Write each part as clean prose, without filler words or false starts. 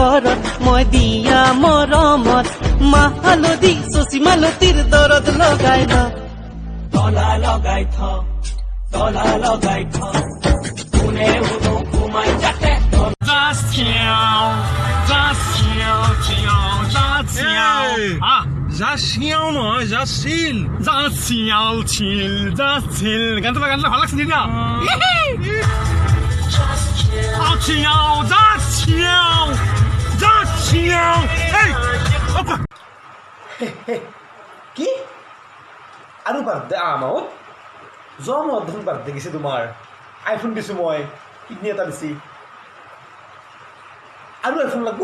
ঘৰত মই দিয়া মৰমত মা হালধি শশী মালতীৰ দৰদ লগাই মা। তলা লগাই থ, তলা লগাই থ, কোনে সোমাই যাতে। যা শিয়াও নহয়, যা চিল। যা শিয়াল ছিল, যা ছিল, গানটো, গানটো ভাল লাগছে না? শিয়াও যা শিয়াও যা শিয়াও, এই। কি আৰু বাৰ্থডে আমাত যোৱা মাহত দেখোন বাৰ্থডে গৈছে তোমাৰ। আইফোন দিছোঁ মই, কিডনী এটা দিছি, আৰু আইফোন লাগব?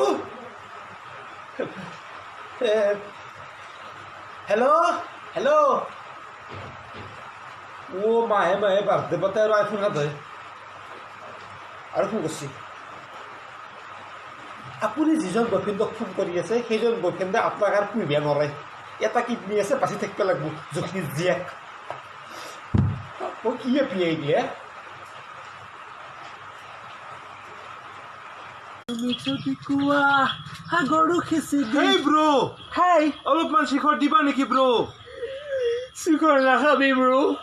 হেল্ল' হেল্ল', অ', মাহে মাহে বাৰ্থডে পাতে আৰু আইফোন হাতে আৰু ফোন কৰছি। আপুনি যিজন বয়ফ্ৰেণ্ডক ফোন কৰি আছে, সেইজন বয়ফ্ৰেণ্ডে আপোনাক আৰু পুহিব নোৱাৰে। এটা কিডনী আছে, বাচি থাকিব লাগিব। জখিনী জীয়েক, মই কি পিয়াই দিয়ে। তুমি যদি কোৱা সাগৰো সিঁচি। হেই ব্ৰ'। হাই। অলপমান শিখৰ দিবা নেকি ব্ৰ'? শিখৰ নাখাবি ব্ৰ'।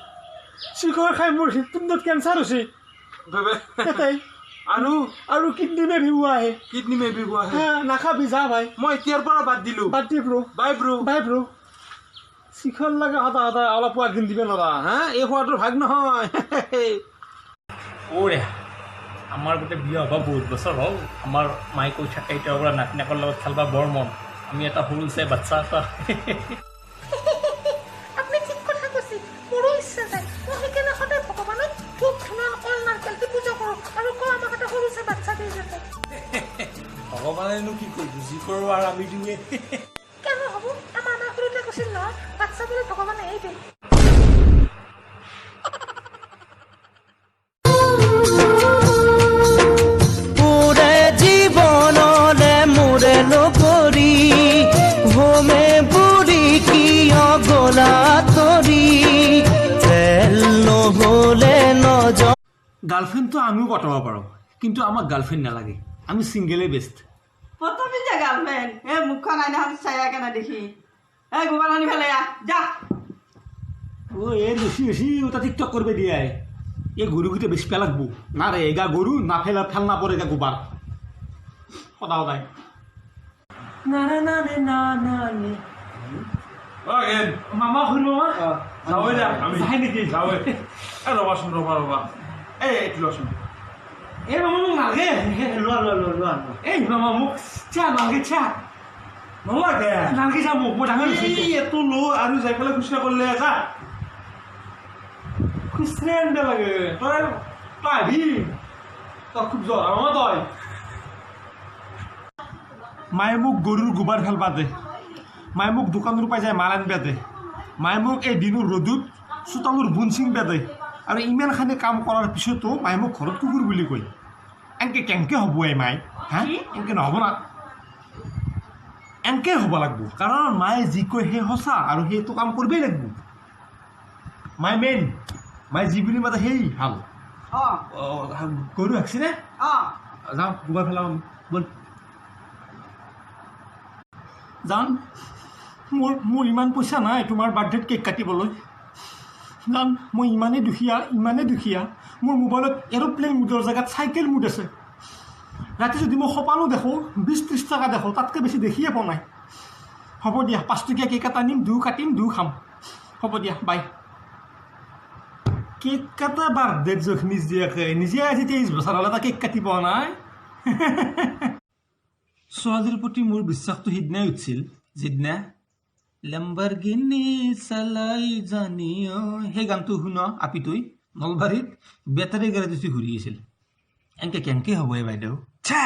শিখৰ খাই মোৰ হৃদপিণ্ডত কেঞ্চাৰ হৈছে। তাই। আৰু? আৰু किडनी में भी हुआ है। किडनी में भी हुआ है। হা, নাখাবি, যা ভাই। মই এতিয়াৰ পৰা বাদ দিলো। বাদ দি ব্ৰ'। বাই ব্ৰ'। বাই ব্ৰ'। শিখৰ লাগে সদায় সদায়, অলপ একদিন দিব নোৱাৰা হা, এই খোৱাটোৰ ভাগ নহয়। অ'ৰে, আমাৰ গোটেই বিয়া হ'ব বহুত বছৰ হ'ল। আমাৰ মায়ে কৈ থাকে, এতিয়াৰ পৰা নাতিনীয়েকৰ লগত খেলবা বৰ মন, আমি এটা সৰু চাই বাচ্ছা এটা। আপুনি ঠিক কথা কৈছে, মোৰো ইচ্ছা যায়। মই সেইকাৰণে সদায় ভগৱানক ধূপ ধূনা কল নাৰিকল দি পূজা কৰোঁ আৰু কওঁ, আমাক এটা সৰু চাই বাচ্ছা দি যাতে। ভগৱানেনো কি কৰিব, যি কৰোঁ আৰু আমি দিওঁৱে। কেন হ'ব? আমাৰ মায়ে সৰুতে কৈছিল নহয়, বাচ্ছা বোলে ভগৱানে এই দিয়ে। ওৰে জীৱনৰে মোৰে লগৰী হোমে বুঢ়ী, কিয় গলা তৰি তেল নহ'লে নজ। গাৰ্লফ্ৰেণ্ডটো আমিও পতাব পাৰোঁ, কিন্তু আমাক গাৰ্লফ্ৰেণ্ড নালাগে, আমি ছিংগেলেই বেষ্ট। পতাবি যে গাৰ্লফ্ৰেণ্ড। এই মুখখন আইনাখন চাই কেনে দেখি। এই গোবৰ আনি ফেলে যা। অ' এই বেছি বেছি ওটা টিকটক কৰবে দিয়াই। এই গৰুকেইটা বেছি লাগব না ৰে। এগা গৰু না ফেলা ফেল নাপৰে, এগা গোবাৰ সদায় সদায় না না না না না না। মামা, খুৰী মামা। যাওঁৱে দে আমি। যায় নেকি? যাওঁৱে। এই ৰ'বাচোন, ৰ'বা ৰ'বা, এই এইটো লচোন। এই মামা, মোক নালাগে। লোৱা লোৱা লোৱা লোৱা। এই মামা, মোক চাহ নালাগে, চাহ। নালাগে? নালাগে, যা মোক, মই ডাঙৰ হৈছোঁ। এই এইটো ল আৰু যাই পেলাই খুচৰা কৰিলে যা। খুচৰাই আনিব লাগে। তই তই আহিবি, তই খুব জ্বৰ মামা তই। মায়ে মোক গৰুৰ গোবৰ ফেলবা দে, মায়ে মোক দোকানৰ পৰা যায় মাল আনবা দে, মায়ে মোক এই দিনৰ ৰ'দত চোতালৰ বোন ছিংবা দে, আৰু ইমানখিনি কাম কৰাৰ পিছতো মায়ে মোক ঘৰত কুকুৰ বুলি কয়। এনকে কেনেকে হ'ব এই মায়ে হা? এনকে নহ'ব না, এনকে হ'ব লাগব, কাৰণ মায়ে যি কয় সেই সঁচা আৰু সেইটো কাম কৰিবই লাগব। মায়ে মেইন, মায়ে যি বুলি মাতে সেই ভাল। অঁ। গৰু ৰাখছি নে? অঁ। যাওঁ, গোবৰ পেলাওঁ আমি। ব'ল। জান, মোৰ ইমান পইচা নাই তোমাৰ বাৰ্থডেত কেক কাটিবলৈ। জান, মই ইমানেই দুখীয়া, ইমানেই দুখীয়া, মোৰ মোবাইলত এৰ'প্লেন মুডৰ জেগাত চাইকেল মুড আছে। ৰাতি যদি মই সপানো দেখোঁ, 20-30 টকা দেখোঁ, তাতকৈ বেছি দেখিয়ে পোৱা নাই। হ'ব দিয়া, 5 টকীয়া কেক এটা আনিম, দুয়ো কাটিম, দুয়ো খাম। হ'ব দিয়া, বাই। কেক কাটা বাৰ্থডেত জখনি জীয়েকে নিজে আজি 23 বছৰ হ'ল, এটা কেক কাটি পোৱা নাই। ছোৱালীৰ প্ৰতি মোৰ বিশ্বাসটো সিদিনাই উঠিছিল, যিদিনা লেম্বাৰগিনি চালাই জানিও সেই গানটো শুন আপিটোই নলবাৰীত বেটাৰী গাড়ীত উঠি ঘূৰি আছিল। এনেকে কেনেকে হ'ব এই বাইদেউ? ছে।